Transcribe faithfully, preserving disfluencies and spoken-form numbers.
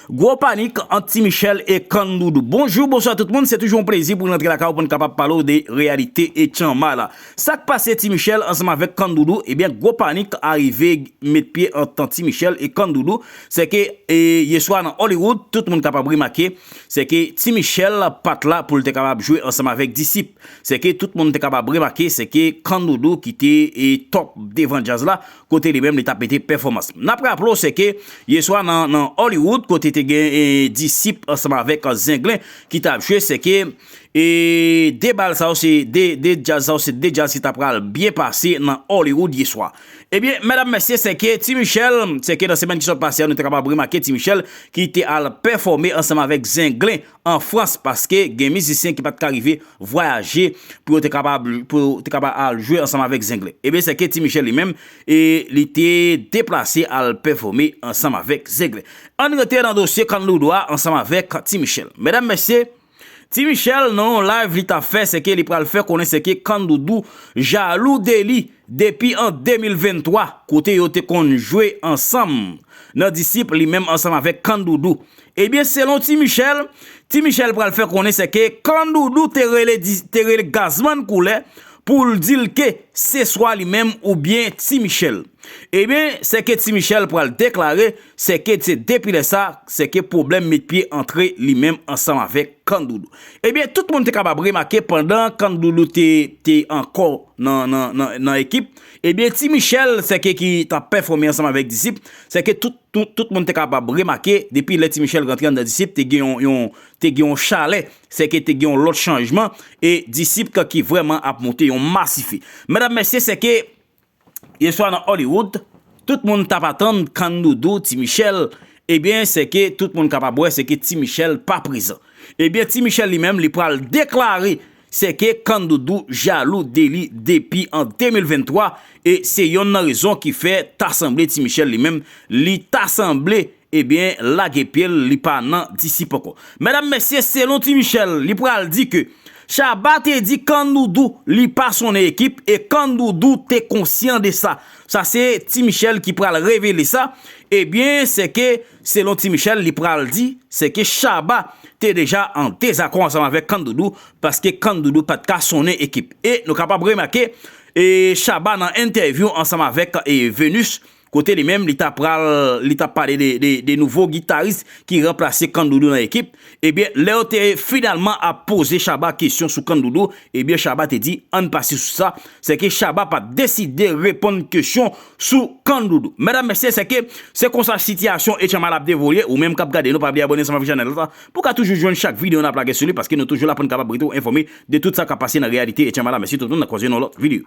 Gwo panik ant Ti Michel e Kandoudou. Bonjou, bonswa tout moun, se toujou yon plezi pou n rantre lakay ou pou n kapab pale w de reyalite e tchanma la. Sa k pase Ti Michel ansanm avèk Kandoudou? Ebyen, gwo panik arive met pye ant Ti Michel e Kandoudou. Se ke, e, yèswa nan Hollywood, tout moun kapab remake, se ke Ti Michel pa t la pou l te kapab jwe ansanm avèk Disip. Se ke tout moun te kapab remake, se ke Kandoudou ki te, e, top devan djaz la, kote li menm li t ap mete pèfòmans. N ap raple w, se ke yèswa nan, nan Hollywood, kote te gen, e, Disip ansanm avèk Zenglen ki t ap jwe, se ke, e, de bal sa yo, se de, de djaz sa yo, se de djaz ki ta pral byen pase nan Hollywood yèswa. Ebyen, medam, mesye, se ke Ti Michel, se ke nan semèn ki sot pase a, nou te kapab remake Ti Michel ki te al pèfòme ansanm avèk Zenglen an Frans, paske gen mizisyen ki pa t ka rive vwayaje pou yo te kapab, pou yo te kapab al jwe ansanm avèk Zenglen. Ebyen, se ke Ti Michel li menm, e li te deplase al pèfòme ansanm avèk Zenglen. Ann rete nan dosye Kandoudou a ansanm avèk Ti Michel. Medam, mesye, Ti Michel, nan yon live li t ap fè, se ke li pral fè konnen se ke Kandoudou jalou de li depi an de mil venntwa, kote yo te konn jwe ansanm nan Disip, li menm ansanm avèk Kandoudou. Ebyen, selon Ti Michel, Ti Michel pral fè konnen se ke Kandoudou te rele, di- te rele Gazman Koulè pou l di l ke se swa li menm oubyen Ti Michel. Ebyen, se ke Ti Michel pral deklare, se ke se depi lè sa, se ke pwoblèm met pye antre li menm ansanm avèk Kandoudou. Ebyen, tout moun te kapab remake pandan Kandoudou te, te ankò nan, nan, nan, nan ekip, ebyen, Ti Michel, se ke ki t ap pèfòme ansanm avèk Disip, se ke tout, tout, tout moun te kapab remake, depi lè Ti Michel rantre anndan Disip, te gen yon, yon, te gen yon chalè, se ke te gen yon lòt chanjman, e Disip ki vrèman ap monte yon masife. Medam, mesye, se ke yèswa nan Hollywood, tout moun t ap atann Kandoudou, Ti Michel, ebyen, se ke tout moun kapab wè, se ke Ti Michel pa prezan. Ebyen, Ti Michel li menm, li pral deklare, se ke Kandoudou jalou de li depi an de mil venntwa, e se yonn nan rezon ki fè ta sanble Ti Michel li menm, li ta sanble, ebyen, lage pye l, li pa nan Disip ankò. Medam, mesye, selon Ti Michel, li pral di ke Shabba te di Kandoudou li pa sonnen ekip e Kandoudou te konsyan de sa. Sa se Ti Michel ki pral revele sa. Ebyen, se ke, selon Ti Michel, li pral di, se ke Shabba te deja an dezakò ansanm avèk Kandoudou, paske Kandoudou pa t ka sonnen ekip. E nou kapab remake, e Shabba nan entèvyou ansanm avèk, e Venus, kote li menm, li ta pral, li ta pale de, de, de nouvo gitaris ki ranplase Kandoudou nan ekip. Ebyen, lè yo te finalman ap poze Shabba kesyon sou Kandoudou, ebyen, Shabba te di, ann pase sou sa. Se ke Shabba pa t deside reponn kesyon sou Kandoudou. Medam, mesye, se ke se konsa sitiyasyon Etchanma ap devoye. Ou menm k ap gade nou, pa bliye abòne ansanm avèk chanèl la pou w ka toujou jwenn chak videyo n ap lage sou li, paske nou toujou la pou n kapab rete w enfòme de tout sa k ap pase nan reyalite Etchanma. Mèsi tout moun, n a kwaze nan lòt videyo.